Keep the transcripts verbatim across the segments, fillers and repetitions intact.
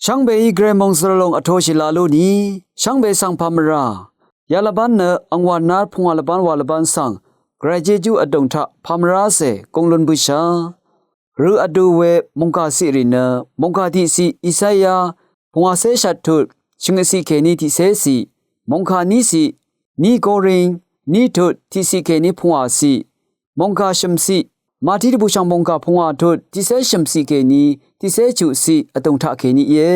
Shvngbeí Gvray mòngzø̀r lòng vtoshì la lú ni, shvngbe svng pàmvrá yalvbán nø angwà nár pungwà lvbán wà lvbán svng Gvray Jejú vdùng taq pàmvrá cè gúng lún bǿshà. Rø vdu we mòngkà ciqrì nø mòngkà tiqciq Isaya pungwàcé shvt tut shvngøt ciq kèní tiqcé ciq, mòngkà ní ciq, ní Korin ní tut tiqciq kèní pungwà ciq, mòngkà shø̀m ciq Mati dvbùshv̀ng mòngkà pungwà tut tiqcé shø̀m ciq kèní tiqcé chuq ciq vdùng taq kèní íe.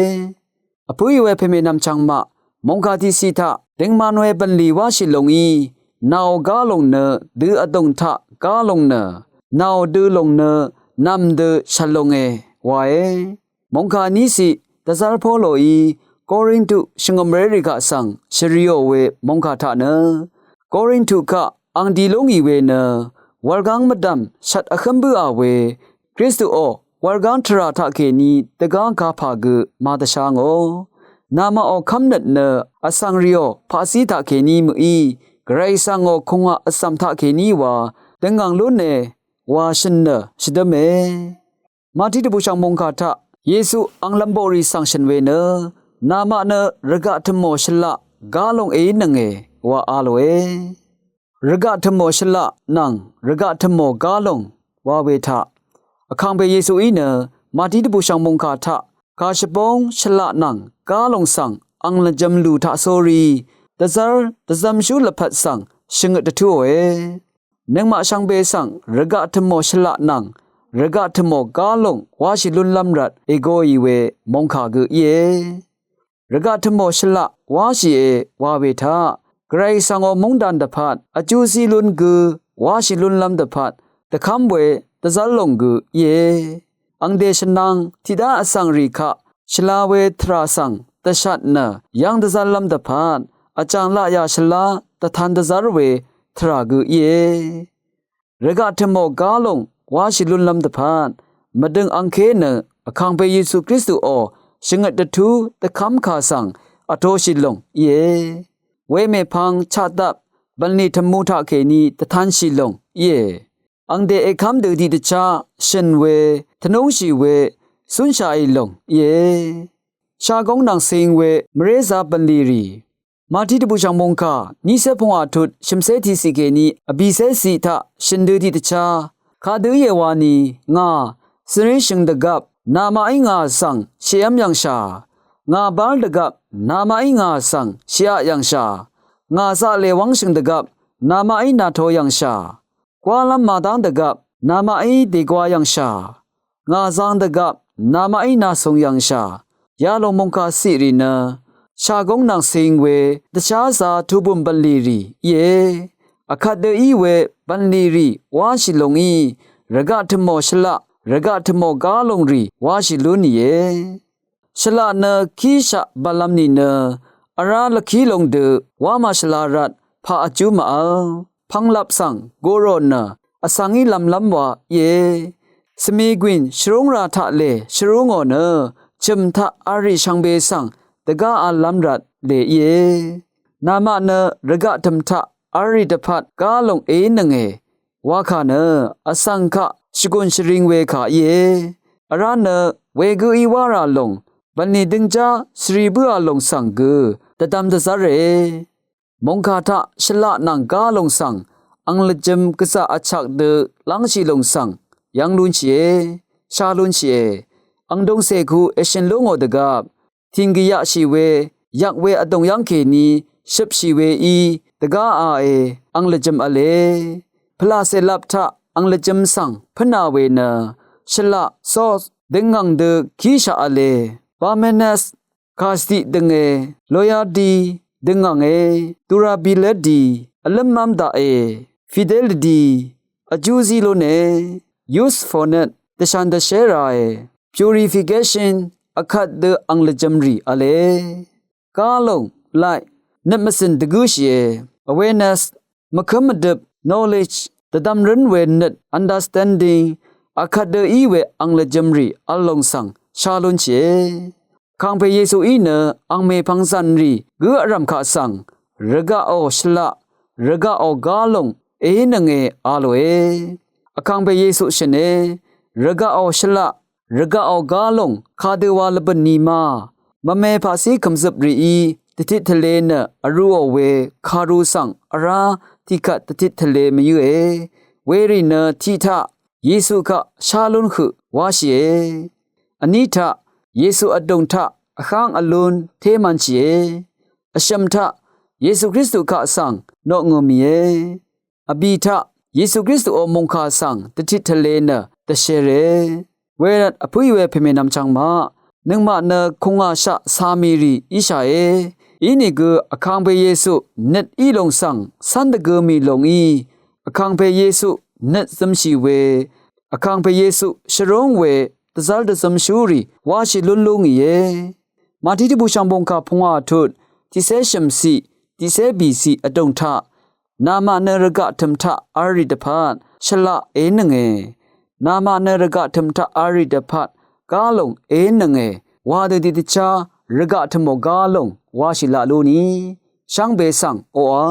Vpǿì we pèmè nv̀mchv̀ng maq mòngkà tiqciq taq dingman we bv̀nlì wáshì lúngí, nàò gá lòng nø dø vdùng taq gá lòng nø, nàò dø lòng nø nv̀m dø shv̀l lúnge wae. Mòngkà ní ciq dvzv́r Poloí Korintu shvngø̀mrérì kaq svng shvriò we mòngkà taq nø, Korintu kaq ang dì lúngì we nø wurgáng mvdv̀m shvt vhǿm bǿà we, Kristuò wurgáng tvrà taqkèní dvgá gapà gø màdvshá ngò. Namaqò kv́mnøt nø vsvng rìò paqcí taqkèní mø̀í, Gvray svngò kùngaq vcv̀m taqkèní wa døngv̀ng lúne wa shø̀n nø shvdǿme. Mati dvbùshv̀ng mòngkà taq Yesu ang lv̀mboqrì svng shø̀n we nø, namaq nø rvgaq tø̀mò shvlaq gá lòng èínønge wa a lòe. Rvgaq tø̀mò shvlaq nvng rvgaq tø̀mò gá lòng wa we taq, vkàngpè Yesuí nø Mati dvbùshv̀ng mòngkà taq kàshvbóng shvlaq nvng gá lòng svng ang lvjø̄m lù taqsórí dvzv́r dvzv̄mshú lvpat svng shvngøt dvtúòe. Nøngmaq shvngbe svng rvgaq tø̀mò shvlaq nvng rvgaq tø̀mò gá lòng wáshì lúnlv́m rvt ègoì we mòngkà gø íe. Rvgaq tø̀mò shvlaq wáshìe wa we taq, Gvray svngò móngdàn dvpvt vjú zí lún gø wáshì lúnlv́m dvpvt dvkv́m we dvzv́r lòng gø íe. Angdè shvnvng tiqdá vsvng rì kaq shvla we tvrà svng dvshat nø yv́ng dvzv́rlv́m dvpvt vjàng laqyà shvlá dvtan dvzv́r we tvrà gø íe. Rvgaq tø̀mò gá lòng wáshì lúnlv́m dvpvt mvdøng angké nø vkàngpè Yesu Kristuò shvngøt dvtú dvkv́mkà svng vtoshì lòng íe. Wemèpvng chaqdap bv̀nlì tvmu taqkèní dvtanshì lòng íe. Angdè èkv́m dø tiqdvchá shø̀n we, tvnúngshì we, cúnshàì lòng íe. Shagóng nvng cing we mvrézā bv̀nlì rì. Mati dvbùshv̀ng mòngkà nícé pungwà tut shø̀mcé tiqciq kèní vbìcé ciq taq shø̀n dø tiqdvchá kadø íe wani, ngà svrí shø̀ng dvgvp namaqí ngà svng shèv́m yv̀ngshà. Ngà bár dvgvp namaqí ngà svng shèaq yv̀ngshà. Ngà zaqlè wv́ngshø̀ng dvgvp namaqí nàto yv̀ngshà. Gwálv́m màdv́ng dvgvp namaqí dègwa yv̀ngshà. Ngà zang dvgvp namaqí nàsùng yv̀ngshà. Yalòng mòngkà ciqrì nø shagóng nvng cing we dvsházā tubùm bv̀nlì rì íe. Vkvt dø í we bv̀nlì rì wáshì lúngí, rvgaq tø̀mò shvlaq rvgaq tø̀mò gá lòng rì wáshì lún ìe. Shvlaq nø kíshaq bv̀nlv́m nìnø vrá lvkí lòng dø wá màshvla rvt paq vjú màvl. Pv̄nglap svng gurò nø vsvng í lv̄mlv́m wa íe. Svmigwìn shvrúngrā taqlè shvrúngò nø chø̀m taq vrì shvngbe svng dvgá v̄llv́m rvt lè íe. Namaq nø rvgaq tø̀m taq vrì dvpvt gá lòng èínønge wakà nø vsvng kaq shvgùn shvring we kà íe. Vrá nø wegǿí wá rà lòng bv̀nlì døngjá svri bǿà lòng svng gø dvdvm dvzv́re. Mòngkà taq shvlaq nvng gá lòng svng ang lvjø̄m gvzà vchak dø lv́ngshì lòng svng yv́ng lúnshìe, shá lúnshìe. Ang dungcè ku èshø̀n lú ngò dvgvp tìng gvyaqshì we yvk we vdùng yv́ng kèní shøpshì weí dvgáae ang lvjø̄m v̄le. Pvlàcè lap taq ang lvjø̄m svng pǿnà we nø shvlaq sos døngv̀ng dø kíshaq v̄le. Parmenas kàsdiq dønge, loyalty døngv̀nge, durability vlǿmv́m daqe, fidelity vjú zí lúne, usefulness dvshàn dvshé ràe, purification vkvt dø ang lvjø̄m rì v̄le. Gá lòng, light nøt mvcø̀n dvgǿshìe, awareness mvkǿm mvdøp, knowledge dvdvm rǿn we nøt, understanding vkvt dø í we ang lvjø̄m rì v̄l lòng svng shá lúnshìe. Kàngpè Yesuí nø ang mèpvng zv̀n rì gǿ vrv̀m kaq svng rvgaqò shvlaq, rvgaqò gá lòng èínønge a lòe. Vkàngpè Yesu shø̀ne, rvgaqò shvlaq rvgaqò gálòng kadøwa lvbø̀n ni ma, mvme paqcí kø̀mzøp rìí dvtit tvle nø vrūò we kàru svng vrá tiqkvt dvtit tvle mvyǿe. Werì nø tiq taq Yesu kaq shá lún høq wáshìe. Vní taq Yesu vdùng taq vháng vlún té mv̄nshìe. Vshø̀m taq Yesu Kristu kaq svng noqngø̀ mìe. Vbì taq Yesu Kristuò mòngkà svng dvtit tvle nø dvshère. Wervt vpǿí we pèmènvm chvngmaq, nøngmaq nø kùngàshaq cà mì rì íshàe. Inìgø Vkangpe Yesu nøt í lòng svng cv́n dvgø mì lòngí Vkangpe Yesu nøt zømshì we, Vkangpe Yesu shvrúng we dvzv́r dvzømshúrì wáshì lún lú ngìe. Màtí dvbùshv̀ng bòngkà pungwà tut tiqcé shø̀mciq tiqcé bìciq vdùng taq, namaq nø rvgaq tø̀m taq v̄l rì dvpvt shvlaq èínønge. Namaq nø rvgaq tø̀m taq v̄l rì dvpvt gálòng èínønge. Wa dø tiqdvchá rvgaq tø̀mò gálòng wáshì laq lú ni shvngbe svng oqà